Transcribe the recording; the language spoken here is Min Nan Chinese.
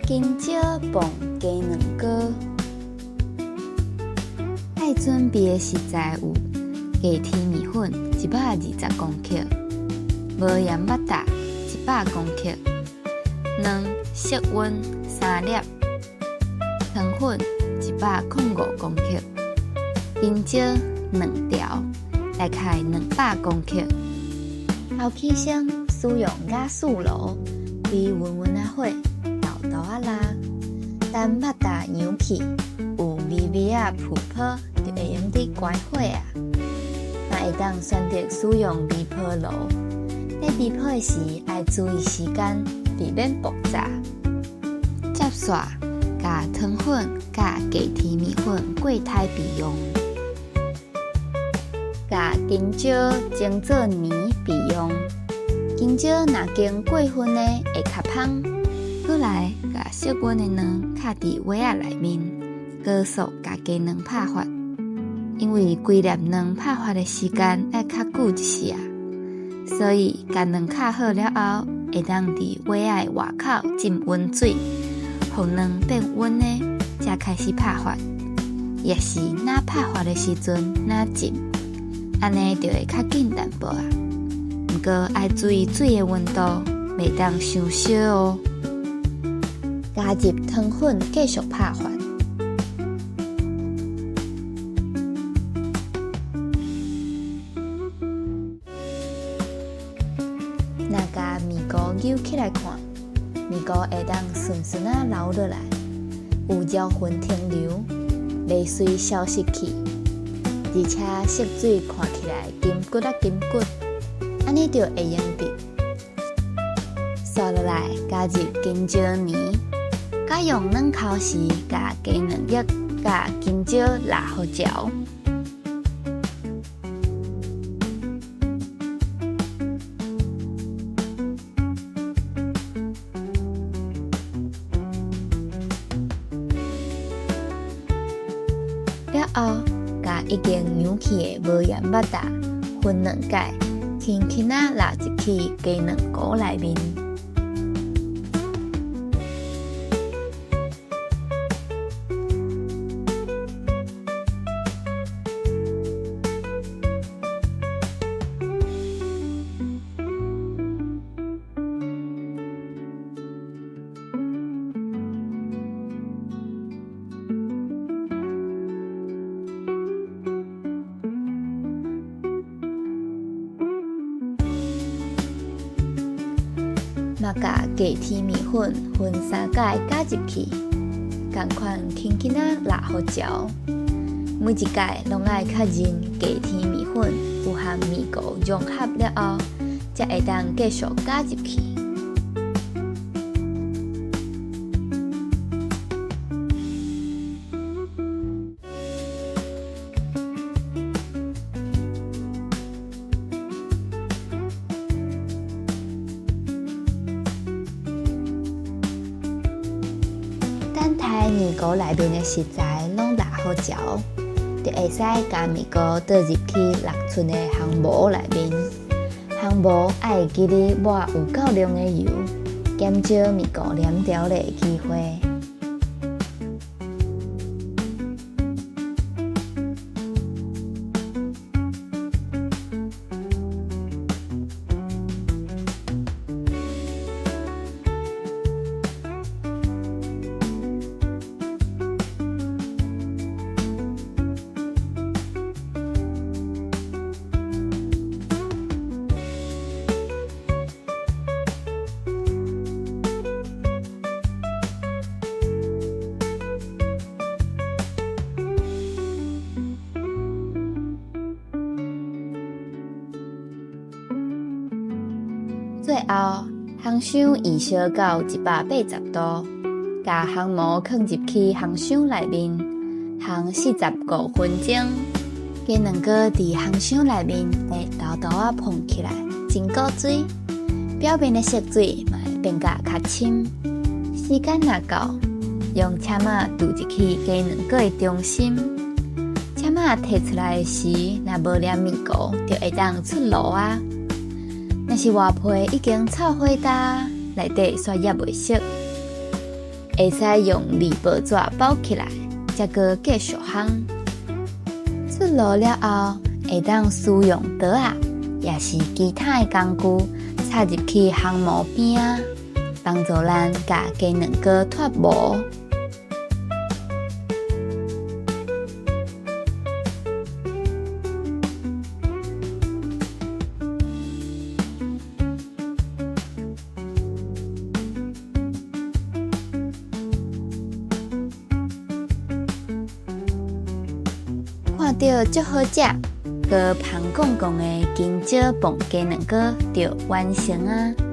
青椒磅雞卵糕。愛準備的食材有：雞蹄麵粉120公克，無鹽肉燥100公克，卵色溫三粒，腸粉105公克，青椒兩條，大概200公克。頭起先使用瓦斯爐，開溫溫仔火，沓沓仔抐，等肉燥揚起，有微微仔泡泡，就會用得關火矣。嘛會當選擇使用微波爐，佇微波的時愛注意時間，避免爆炸。接續，共腸粉佮雞蹄麵粉過胎備用，共青椒蒸做泥備用。青椒若經過熏的會較芳。閣來，共色溫的卵敲佇鍋仔內面，高速共雞卵拍發。因為規粒卵拍發的時間愛較久一絲仔，所以共卵敲好了後，會當佇鍋仔的外口浸溫水，予卵變溫的，才開始拍發。抑是若拍發的時陣若浸，按呢就會較緊淡薄仔。毋過愛注意水的溫度，袂當傷燒哦。加入腸粉繼續拍發。若共麵糊扭起來看，麵糊會當順順仔流落來，有澆痕停留，袂隨消失去，而且色水看起來金骨仔金骨，按呢就會用得。紲落來加入青椒泥，改用軟剾時，共雞卵液佮青椒抐予澆。了後，共已經揚起的無鹽肉燥分兩改，輕輕仔抐入去雞卵糊內面。嘛共雞蹄麵粉分三改加入去，仝款輕輕仔抐予澆。每一改攏愛確認雞蹄麵粉有和麵糊融合了後，才會當繼續加入去。等待麵糊內面的食材攏抐予澆，就會使共麵糊倒入去6寸的烘模內面。烘模愛會記得抹有夠量的油，減少麵糊黏著的機會。最後，烘箱預燒到180度，共烘模囥入去烘箱內面，烘45分鐘。雞卵糕佇烘箱內面會沓沓仔膨起來，真古錐。表面的色水嘛會變甲較深。時間若夠，用籤仔鑄入去雞卵糕的中心。籤仔提出來的時，若無黏麵糊，就會當出爐矣。若是外皮已經臭火焦，內底煞猶未熟。會使用鋁箔紙包起來，才閣繼續烘。出爐了後，會當使用刀仔，抑是其他的工具插入去烘模邊仔，幫助咱共雞卵糕脫模。看著足好食，閣芳摃摃的青椒磅雞卵糕就完成矣。